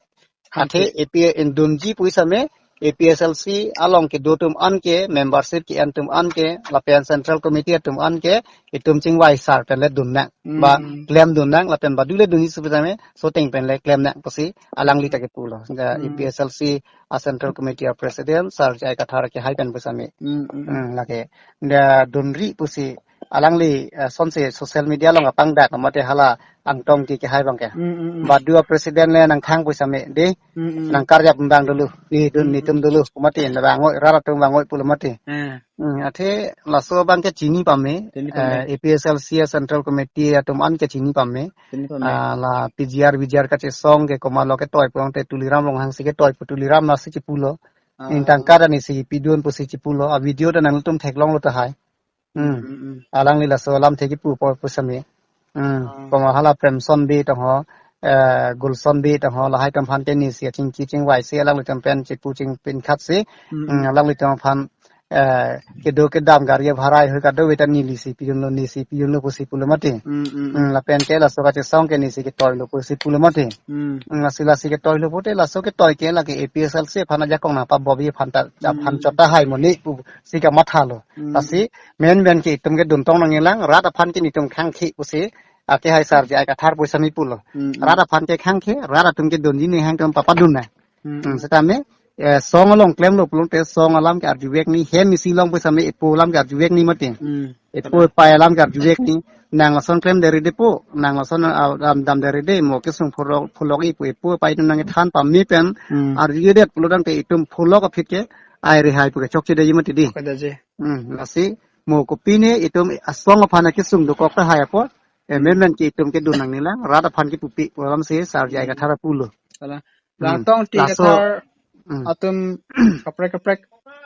Khangkhi. Athe APA in dunji pusitame APHLC along kedo atum an ke, membership ke-en atum an ke, lapen Central Committee atum an ke, itum chingvai sar pen le dun nang. Hmm. Ba klem dun nang, lapen badu le dunji pusitame, soteng pen le klem nang pusi alangli ta kepulo. Da Hmm. APHLC a Central Committee a President, Sar J I Kathar kehai pen pusitame. Hmm, hmm, hmm. Hmm, lake. Da dunri pusi alangli, eh, sonsi social media along apangdak mate hala Angtong Ingti kehai abang ke. Hmm, hmm, hmm. Badu a President le nangkhang pusitame, di. Hmm, hmm. Nangkarjap abang dolo. Di dun Hmm, nitum hmm. dolo. Mate na bang oi, rat atum bang oi pulo mate. Hmm. Hmm, athe laso abang ke chini pame, Chini pame. eh, APHLC a Central Committee atum an ke chini pame. Chini pame. Ah, la PGR VGR kachesong ke komatlo ketoi pu ang te Tuliram Ronghang si ketoi pu Tuliram nangsi chipulo. Ah. Ingtang kada nesi pidun pusi chipulo. A video ta nangtum theklonglo tahai. Hmm. Hmm, hmm, hmm. Alangli laso alam thek kipupo pusitame. Hmm. Ah. Komat hala Premson Bey tong ho, eh, Gulson Bey tong ho, lahai atum aphan ke nesi achingki chingvai si alangli atum pen chipu chingpinkhat si. Hmm, Hmm, hmm. alangli atum aphan, eh, kedo kedam gari bhara hoi kadokave ta nelisi pidunlo, nesi pidunlo pusi pulo mati. Hmm, hmm, hmm. Hmm, lapen ke laso kachesong ke nesi ketoilo pusi pulo mati. Hmm. Hmm, lasi lasi ketoilo pute laso ketoi ke lake APHLC aphan ajakong nangpabobi aphan ta, aphan Hmm. chot tahai mo ne pusi kamathalo. Hmm. Lasi men men ke itum ke duntong nangjilang, rat aphan ke nitum khangkhi pusi, ake hai Sar J I Kathar pusitame pulo. Hmm, hmm. Rat aphan ke khangkhi, rat atum ke dunji ne hang atum papadun nang. Hmm, Hmm, hmm. sitame, eh, song along klemlo pulote song alam ke arjuvek ni, hem isi along pusitame epo alam ke arjuvek ni mati. Hmm. Epo epai alam ke arjuvek ni, nang lason klemdet-ri depo, nang lason, ah, dam, damdet-ri de, mo kesung phulok, phulok-i pu epo epai atum nangkethan pame pen, Hmm. arjudet pulo tangte itum phulok aphi ke, ai rihai pu ke chokche detji mati di. Chokche detji. Hmm, lasi, mo kopine itum asong aphan kesung dokok tahai apot, eh, Hmm. men men ke itum ke dun nangne lang, rat aphan ke pupi, pu alam si Sar J I Hmm. Kathar pulo. Kalang. Hmm. Angtong Ingti Laso, Kathar hmm. atum kaprek kaprek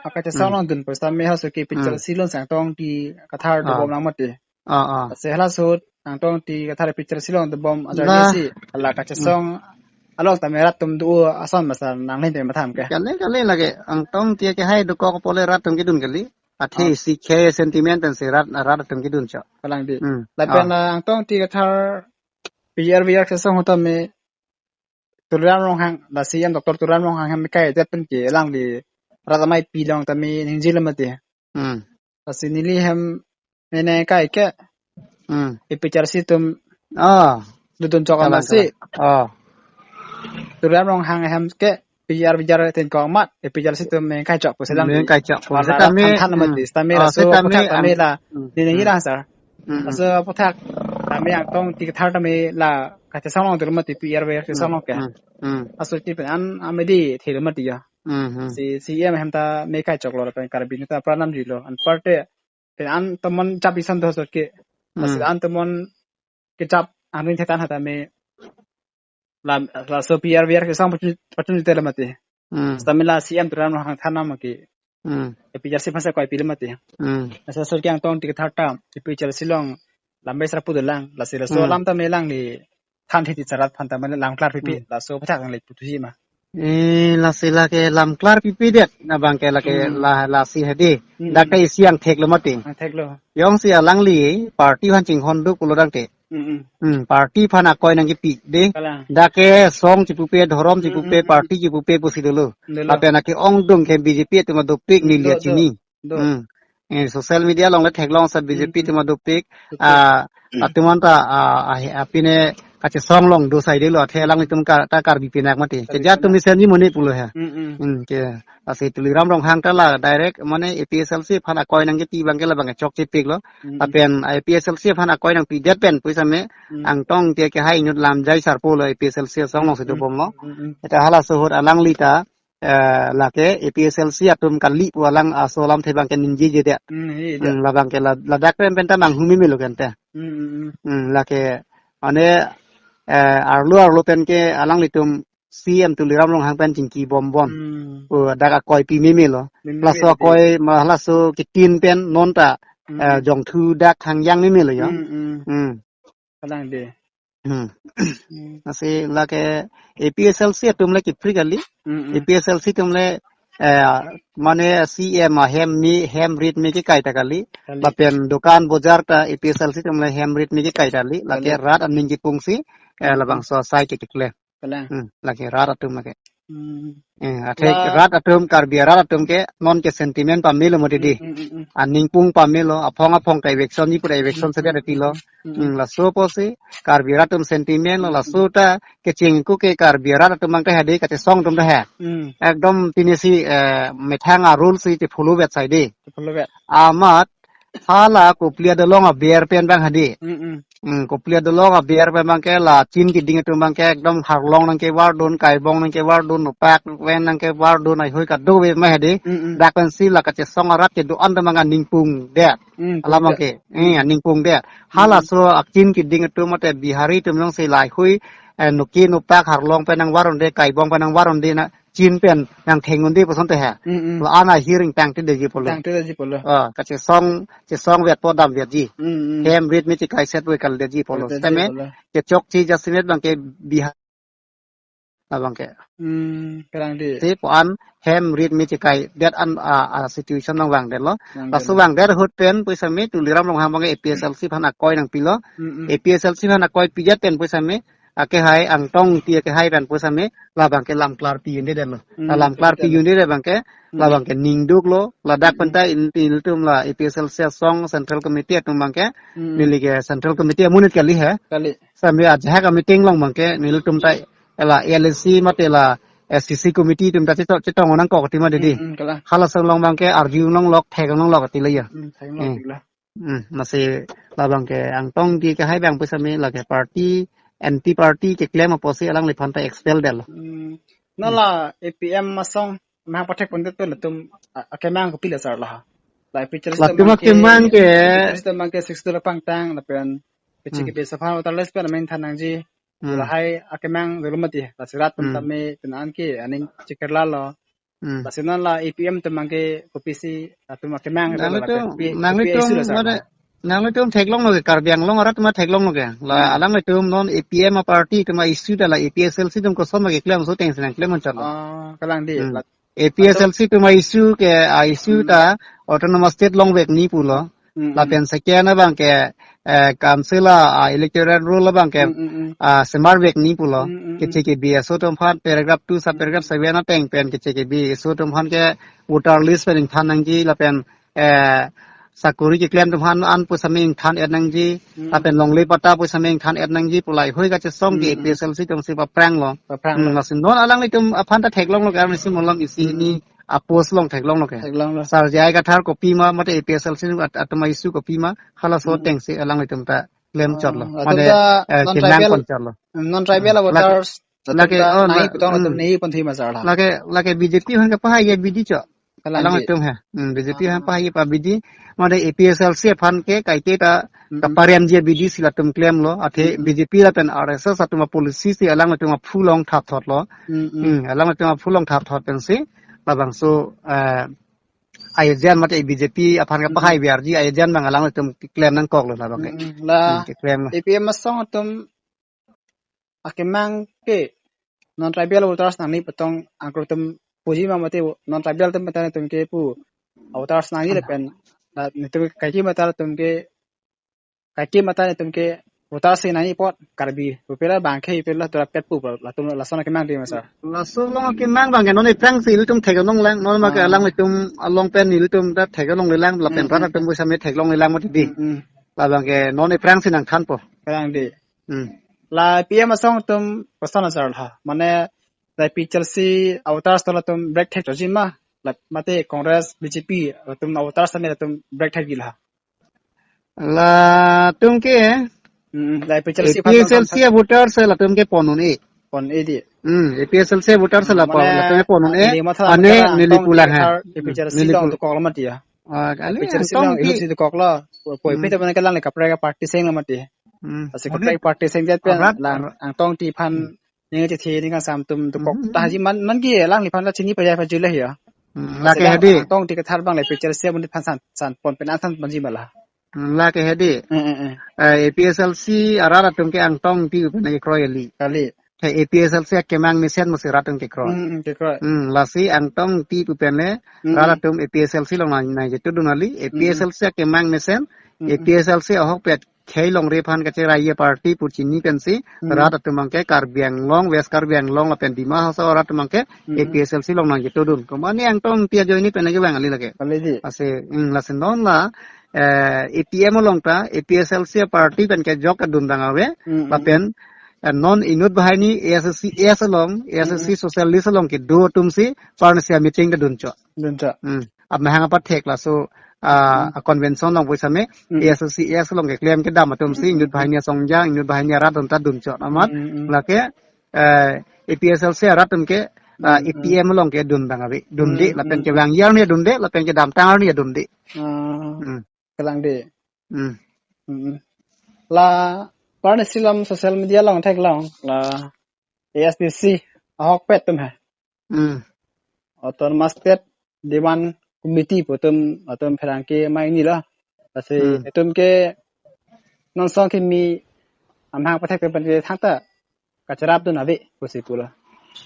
akachesong Hmm. along dun pusitame halaso ke Hmm. APHLC along si Angtong Ingti Kathar Ah. dobom lang mati. Ah, ah. Lasi halaso Angtong Ingti Kathar APHLC along dobom ajar Lah. si hala kachesong Hmm. along tame rat atum do ason masa nanglen te matham ke. Kali, kali lake Angtong Ingti kehai dokok apot le rat atum kedun kali. Athe Ah. isi ke sentiment pen si rat, rat atum kedun chok. Kalang di. Hmm. Lapen Ah. la Angtong Ingti Kathar PGR VGR kachesong ahut tame Tuliram Ronghang, la CEM Doctor Tuliram Ronghang hem kai det pen ke alangli rat amei pi along tame ningjelo mati. Hmm. Lasi neli hem mene kai ke Hmm. APHLC atum Ah. dodun chok Kalang, amat si. kalang. Ah. Tuliram Ronghang hem ke PGR VGR tin kong amat, APHLC atum meng kai chok pusi lang. Meng kai chok pu. Ala Sitame, than than amat hmm. di, sitame Ah, laso sitame, aphuthak tame am-, la, hmm, neli hmm. nangji lang sir. Hmm, hmm. Laso aphuthak tame Angtong Ingti Kathar tame la kachesong along dolo mati PGR VGR kachesong along ke. Hmm, hmm. Laso ti pen an amedi thelo mati ya. Hmm, hmm. Si CEM hem ta meng kai choklo lapen Karbi netum apran namjilo. Anparte pen an tomon chap isan do sot ke. Lasi Hmm. an tomon kechap angring thetan hatta me la, laso PGR VGR kachesong pachun, pachun jite le mati. Hmm. Sitame la CEM Tuliram Ronghang than nama ke. Hmm. APHLC aphan si koi pilo mati. Hmm. Lasi laso ke Angtong Ingti Kathar ta APHLC along lambai sar pu dolang. Lasi laso Hmm. alam tame alangli than thiti sarat aphan tame lang klar pipi. Hmm. Laso aphuthak alangli putuji ma. Eh, lasi lake lam klar pipedet, labang ke lake Hmm. la, lasi hedi. Hmm. Dak ta isi angthek lo mati. Angthek lo. Jongsi alangli party aphan chinghon duk pulo tangte. Hmm, hmm. Hmm, party aphan akoi nangkepi de. Kalang. Dak ke song chipupe, dhorom chipupe, Hmm, hmm, hmm. party chipupe pusi dolo. Dolo. Lapen ake-ongdung ke B J P atum adopik neli Do, do. achini. Do. Hmm. Eh, social media along le theklong sa B J P Hmm, hmm. atum adopik. Betul. Ah, Hmm. atum anta, ah, ah, apine kachesong long do saide lo, athe alanglitum ka, ta Karbi pinak mati. Karbi Keja atum pinak. Ni senji mone pulo he. Hmm, hmm. Hmm, ke. Lasi Tuliram Ronghang ta la direct mane A P H L C aphan akoi nangkepi abang ke labang ke chokche pik lo. Hmm, hmm. Lapen A P H L C aphan akoi nangpidet pen pu sitame Hmm. Angtong Ingti akehai inut Lamjai Sarpo lo A P H L C asong alongsi Hmm. dobom lo. Hmm, hmm. Eta halaso ahut alangli ta, eh, lake A P H L C atum kali pu alang aso alamthe abang ke ningjeje de. Hmm, iya, iya. Hmm, labang ke la, ladak pen pen ta manghu meme lo kan te. Hmm, hmm, hmm. Hmm, lake mane, eh, arlo arlo pen ke alanglitum C M Tuliram Ronghang pen chingki bombom. Hmm. Oh, dak akoi pi meme lo. Meme Laso meme akoi, ma laso kitin pen non ta, Hmm. eh, jongthu dak hangjang meme lo jo. Hmm, hmm. Hmm. Kalang de. Hmm. Hmm. Lasi lake A P H L C atum le kipri kali. Hmm, hmm. A P H L C atum le, eh, mane C M ahem me, hem rit me kekai ta kali. Kali. Lapen dukan bojar ta A P H L C atum le hem rit me kekai ta kali. Lake Kali. rat aning kipung si, eh, Hmm. labangso asai ke kekle. Kalang. Hmm, lake rat atum lake. Hmm. Eh, athe La- rat atum, Karbi arat atum ke non ke sentiment pame lo mati di. Hmm, hmm, hmm, hmm. Aningpung pame lo, aphong aphong ta eviction ji pura eviction Hmm, sabi hmm, ada pilo. Hmm, hmm. Hmm, laso apotsi Karbi arat atum sentiment lo, Hmm, laso hmm. ta kecheng ko ke Karbi arat atum abang ke hedi kachesong atum ta he. Hmm. Ekdom pine si, eh, methang a rule si che follow vet saide. Che follow vet. Amat hala Kopili adolong aber pen abang hedi. Hmm, hmm. Hmm, Kopili adolong aber pen abang ke la chin keding atum abang ke ekdom harlong nangkevardun, kaibong nangkevardun, upak ven nangkevardun, ahoi kadokave ma hedi. Mm, mm. Dak pensi la kachesong arat kedo-an atum abang aningpung det. Mm, alam abang pung det. Ke, eh, Mm. aningpung det. Mm. Halaso achin keding atum mate Bihari atum jongsi lahei, eh, nokin upak harlong pen nangvardunde, kaibong pen nangvardunde na chin pen nangthengdunde pu asonte he. Mm, mm. La-an ahir ingtangtedetji pulo. Tangtedetji pulo. Ah, kachesong, chesong vetpo damvetji. Mm, mm. Hem rit me chekai set pu kaldetji pulo. Kaldetji Sitame pulo. Kechokche jasemet abang ke Bihar abang ke. Mm, kalang di. Si pu-an hem rit me chekai det an, ah, ah, situation nangvangdetlo. Vangdetlo. Laso vangdet ahut pen pu sitame Tuliram Ronghang abang ke A P H L C aphan akoi nangpilo. Mm, mm. A P H L C aphan akoi pidet pen pu sitame akehai Angtong Ingti akehai pen pu sitame labang ke lam klar pijundedetlo. Hmm, La lam klar pijundedetlo. pijunde abang ke, Hmm. labang ke ningduklo, ladak Hmm. penta in, ilitum la A P H L C asong Central Committee atum abang ke, Hmm. neli ke Central Committee amonit kali he. Kali. Sitame ajahak a-meeting along abang ke, nelitum ta la L A C mate la S C C Committee atum ta chetong, chetong nangkok tima didi. Hmm, hmm, kalang. Halaso along abang ke arjulonglok, theklonglok atila ya. Hmm, theklonglok Hmm. atila. Hmm, lasi labang ke Angtong Ingti akehai abang pu sitame lake party, anti party keklem apotsi alangliphan ta expel detlo. Hmm. Non la A P M asong nangpathek pondet pen latum a, akemang kopilo sar la. La A P H L C Latum abang ke, akemang ke A P H L C abang ke sixth schedule pangtang lapen Hmm. P C K P saphan voter list pen amen than nangji. Hmm. Lahai akemang dolo mati. Lasi rat Hmm. tame penan ke aning chikirlalo. Hmm. Lasi non la A P M atum abang ke kopisi atum akemang Nang la itu, ke, pi-, nang pi itu isu la sar mare, la. nang itu theklonglo ke Karbi Anglong arat ma theklonglo ke. La Hmm. alanglitum non A P M a-party atum a-issue ta la A P H L C atum koson ma keklem aso atengsi nangklem anchotlo. Ah, kalang di. Hmm. La, A P H L C atum a-issue ke a-issue Hmm. ta autonomous state longvek ni pulo. Mm, mm. Lapen second abang ke, eh, council a, ah, electoral roll abang ke, Mm, mm, mm. ah, semarvek ni pulo. Mm, mm, mm. Keche kebi aso atum aphan paragraph two sub paragraph Mm, mm. seven ateng pen keche kebi aso atum aphan ke voter list pen ingthan nangji lapen, eh, sakori keklem atum aphan an pu sitame ingthan et nangji, Mm. lapen longle patta pu sitame ingthan et nangji pu lahei kachesong ke Mm, mm. A P H L C atumsi papranglo. Papranglo. Mm, lasi non alanglitum aphan ta theklonglo ke arnisi malom isi Mm, ini mm. a-post along theklonglo ke. Theklonglo. Sar J I Kathar kopima, mate A P H L C at-, atum a-issue kopima, halaso Hmm. atengsi alanglitum ta klem chotlo. Ah, mane, atum ta eh, non-tribal, kinang pon chotlo. non-tribal Hmm. voters, Lake, atum lake, ta oh, nahi la-, putong atum hmm. nahi pon thima sar la. Lake, lake B J P aphan kapahai abidi cho. Kalang Alang di. atum he. Hmm, B J P aphan Ah. pahai abidi. Mane A P H L C aphan ke kaike ta Hmm. kaparemji abidi si latum klemlo. Athe Hmm. B J P lapen R S S atum a-policy si alanglitum aphu along thapthotlo. Hmm, hmm. Hmm, alanglitum aphu along thapthot pensi labangso, eh, ayojan mate B J P aphan kapahai Hmm. biarji ayojan abang alanglitum keklem nangkoklo labang ke. Hmm, hmm. La Hmm, keklemlo. A P M asong atum akemang ke non tribal voters nangji pu tong angkro atum puji ma mate non tribal atum pen ta netum ke pu voters nangji lapen la netum kaike matha atum ke kaike matha netum ke voters si nangji apot Karbi pu pela bang ke pela tora pet pu latum lason kemang di ma sir. Laso along kemang abang ke non aphrangsi ilitum theklonglang non ma ke Ah. alanglitum along pen ilitum ta theklonglelang lapen Hmm, rat hmm. atum pu same theklonglelang mati di. Hmm, hmm. Labang ke non aphrangsi nangthanpo. Kalang di. Hmm. La P M asong atum koson asar la. Mane la APHLC voters to latum break thek to jima. La mate Congress, B J P atum voters tame latum break thek di la. Latum ke Hmm, la APHLC APHLC voters latum ke pon un-e. Pon-e di. Hmm, APHLC voters la Mane, latum ke pon un-e. Neli matha Ane neli pulang ha. APHLC Neli along pul- dokok lo mati ya. Ah, kali APHLC Angtong along Ingti. Ingti dokok lo. Poi Hmm. pita mana kalang le kaprek party seng lo mati. Hmm. Asi Mane kaprek party seng jat pen Arat, lang arat. Angtong Ingti aphan Hmm. ning chethi ning kangsam atum dokok Hmm. ta haji man man ke alangliphan la chini pajai pajule ya. Hmm, Asi lake lang hedi. Angtong Ingti kathar abang le APHLC amonit aphan san san pon pen an san ponji ma la. Hmm, lake hedi. Eh, eh, eh. Eh, APHLC arat atum ke Angtong Ingti pu pen kekroi kali. Kali. He APHLC akemang mesen mo si rat atum kekroi. Hmm, hmm, kekroi. Hmm, lasi Angtong Ingti pu pen le Hmm, rat hmm. atum APHLC along nang nangchetudun kali. Hmm, hmm. APHLC akemang mesen, Hmm, hmm. APHLC ahokpet khei longri aphan kacherai party pu chini pensi, Hmm. rat atum abang ke Karbi Anglong, West Karbi Anglong lapen Dima Hasao arat atum abang ke Hmm, hmm. APHLC along nangchetudun. Komane Angtong Ingti ajoine pen kevang kali lake. Kali di. Asi, hmm, lasi non la, eh, APM along ta, APHLC party pen kejok kedun abang ave, Hmm, hmm. lapen, eh, non inut banghini ASDC, AS along, ASDC Hmm, hmm. socialist along kedo atum si, parnasi meeting kedun chot. Dun chot. Hmm. Amahang apathek laso, ah, Hmm. a convention along pu same, Hmm. ASDC, AS along keklem kedam atum si, Hmm, inut hmm. banghini asong jang, inut banghini arat atum ta dun chot. Amat, Hmm, hmm. lake, eh, APHLC arat atum ke, ah, Hmm, hmm. APM along kedun abang ave. Dunde, Hmm, lapen hmm. kevang arni dunde, lapen kedamtang arni dunde. Ah. Hmm. Kalang di. Hmm. Hmm. La parnasi lam social media along theklong la ASDC ahokpet atum he. Hmm. Autonomous State Demand Committee pu atum atum pherangke mai ni lo. Lasi Hmm. atum ke non song kimi amahang apathek pen ke thangta kacherapdun ave pusi pulo.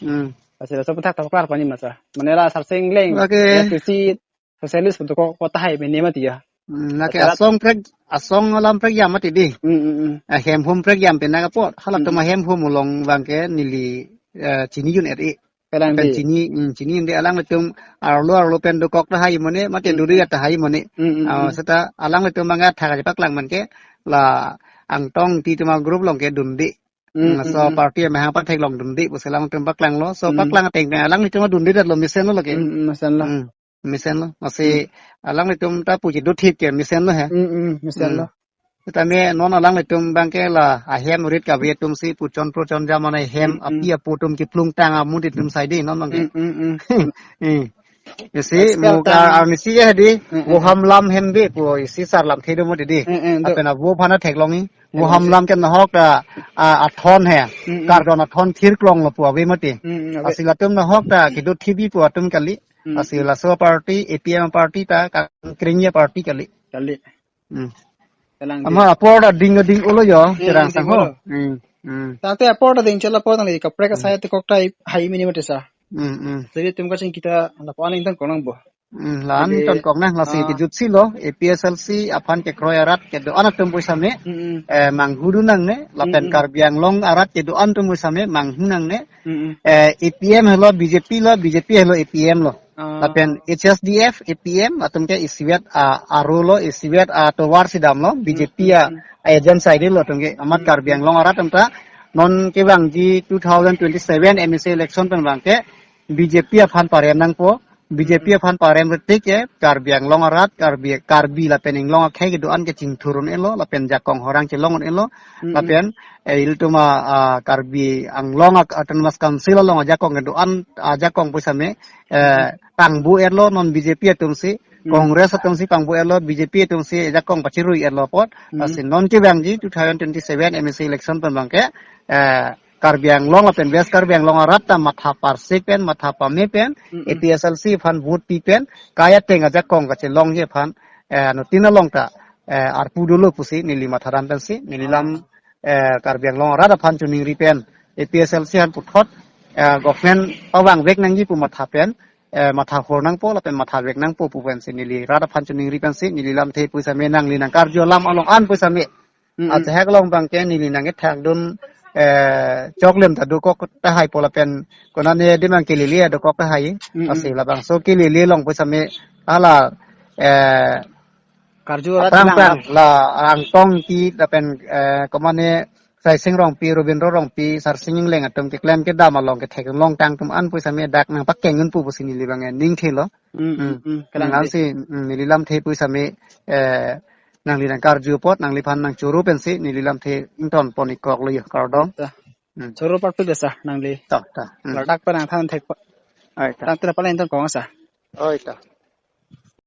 Hmm. Lasi laso apathek ta klar pani ma sir. Mane la Sarsing Engleng Lake ASDC socialist pu dokok ko tahai mene mati ya. Hmm, lake Acharat. Asong prek, asong alam prekjam mati di. Hmm, hmm, hmm. Ahem hum prekjam pen nangkapot. Halatum Hmm. ahem hum along abang ke neli, eh, chini un-e. Kalang Pen di. chini, hmm, chini un-e alanglitum arlo arlo pen dokok tahai mene, mate Hmm, duri hmm. tahai mene. Hmm, hmm, Ah, hmm. seta alanglitum abang ke thak aja paklang man ke la Angtong Ingti atum agroup along kedunde. Hmm, Hmm, hmm, so hmm. party amahang apathek along dunde, pusi alanglitum paklang lo. So Hmm. paklang ateng pen alanglitum dunde lo mesen lo lake. Hmm, hmm, mesen lo. Hmm. Mesen lo. Masi Hmm. alanglitum ta puji dothip ke mesen lo he. Hmm, hmm, mesen lo. Hmm. Seta me non alanglitum abang ke la ahem rit kave atum si puchon prochon jaman ahem Hmm, hmm. api apo atum kiplung tang amonit atum sai di non abang ke. Hmm, hmm, hmm. Hmm. Isi Expert muka tang. Arnisi ke di, Hmm, hmm. Voham lam hem di, pu isi sar lam thedo mati di. Hmm, hmm, do. Lapen avo aphan theklongji. Theklongji. Voham lam ke nahok ta, ah, athon he. Hmm, hmm. Kardom athon thirklong lo pu ave mati. Hmm, hmm, ave. Lasi latum nahok ta kedo thibi pu atum kali. Hmm, Lasi hmm. laso party, APM party ta kangkringji party kali. Kali. Hmm. Kalang di. Ama apor ta ding ding ulo jo, Hmm, cherang ding sang ho. ulo. Hmm, hmm. Tangte apor ta ding chela apor tangte kaprek Hmm. asai te kok tai hai mene mati sir. Hmm, hmm. Jadi atum kachingki ta lapu aning tang konang bo. Hmm, la an Jadi, ton konang lasi ah. kejutsi lo, APHLC aphan kekroi arat kedo-an atum pu same, Hmm, hmm. eh, manghudun nangne, lapen Hmm, hmm. Karbi Anglong arat kedo-an atum pu same, manghu nangne, Hmm, hmm. eh, APM helo BJP lo, BJP helo APM lo. Ah. Lapen HSDF, APM, atum ke isivet, ah, aro lo, isivet, ah, tovar si damlo, BJP Hmm, hmm, a, hmm. a agent side lo atum ke, amat Hmm, Karbi hmm. Anglong arat atum ta, non kevangji two thousand twenty-seven MAC election pen abang ke, BJP aphan parem nangpo, BJP Hmm, hmm. aphan parem retik ke, Karbi Anglong arat, Karbi, Karbi lapen Anglong akhei kedo-an ke chingthur un-e lo, lapen jakong horang chelong un-e lo, Hmm, hmm. lapen, eh, ilitum a, ah, Karbi Anglong a, Autonomous Council along ajakong kedo-an, ajakong pu same, eh, Hmm. pangbu-et lo non BJP atum si, Hmm. Congress atum si pangbu-et lo, BJP atum si ajakong pachirui-et lo apot, Hmm. lasi non kevangji two thousand twenty-seven MAC election pen abang ke, eh, Karbi Anglong lapen West Karbi Anglong arat ta matha parsik pen, matha pame pen, Hmm, hmm. APHLC aphan vote pi pen, kai ateng ajakong kachelongji aphan, eh, anuttin along ta, eh, arpu dolo pusi, neli matha dam pensi, neli lam, Ah. eh, Karbi Anglong arat aphan choningri pen, APHLC aphan puthot, eh, government pavangvek nangji pu matha pen, eh, matha hor nangpo lapen mathavek nangpo pu pensi neli rat aphan choningri pensi neli lamthe pusitame nangli nangkarju alam along an pusitame. Mm, mm. Ajahak along abangke neli nangkethakdun, eh, choklem ta dokok tahai po lapen konane demand kelele dokok tahai. Mm, mm. Lasi labangso kelele along pusitame hala, eh, karju rat aphrang lang phrang alo. La Rangtong Engti lapen, eh, komane Saising Rongpi, Robindro Rongpi, Sarsing Engleng atum keklem kedam along kethek longtang atum an pusitame dak nangpakeng un pu pusi neli abang ning thelo. Mm, mm, Hmm. mm. Kalang Nang dei. Si, hmm, neli lamthe pusitame, eh, nangli nangkarju apot, nangliphan nangchoro pensi, neli lamthe ington pon-ik koklo yo, kardom. Ta. Hmm. Choro parpik dei sir, nangli. Ta, ta. Hmm. Ladak pa nangthan thek pa. Oi, ta. Tangte pala ington kong sir. Oi, ta.